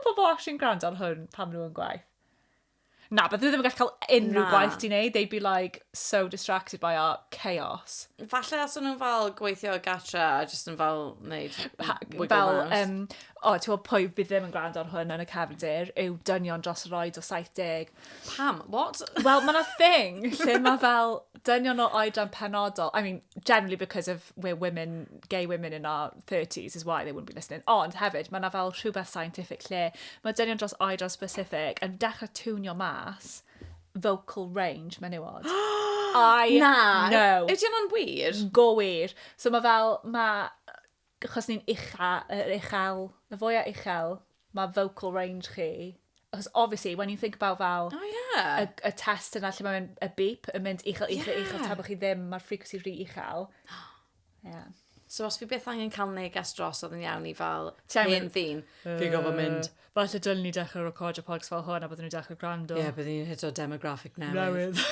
pobl actually'n gwrando ar hwn pan maen nhw yn gwaith? Na, bydden nhw ddim yn gallu cael unrhyw Na. gwaith di wneud. They'd be like so distracted by our chaos. Falle os o'n nhw'n fel gweithio o gatre a jyst yn fel wneud wiggle Fel, mouse. o, ti'n gwybod pwy bydd ddim yn gwrando ar hwn yn y cefndir yw dynion dros yr oed o 70. Pam? What? Wel, mae yna thing lle mae fel dynion o oedran penodol. I mean, generally because of we're women, gay women in our 30s is why they wouldn't be listening. Ond hefyd, mae yna fel rhywbeth scientific lle mae dynion dros oedran specific yn dechrau twnio mas vocal range menywod. I Na. know. Ydy hwnna'n wir? Go wir. So mae fel, mae, achos ni'n ucha, yr uchel, y fwyaf uchel, mae vocal range chi. Achos obviously, when you think about fel, Oh yeah. y test yna lle mae'n mynd, y beep yn mynd uchel, uchel, uchel, tra bod chi ddim, mae'r frequency rhy uchel. Yeah. So os fi byth angen cael neges dros oedd yn iawn i fel Ti angen hen ddyn, fi gofod mynd. Falle dylen ni dechrau recordio pods fel hwn a byddwn ni'n dechrau gwrando. Ie, yeah, byddwn ni'n hit o demographic newydd. Newydd.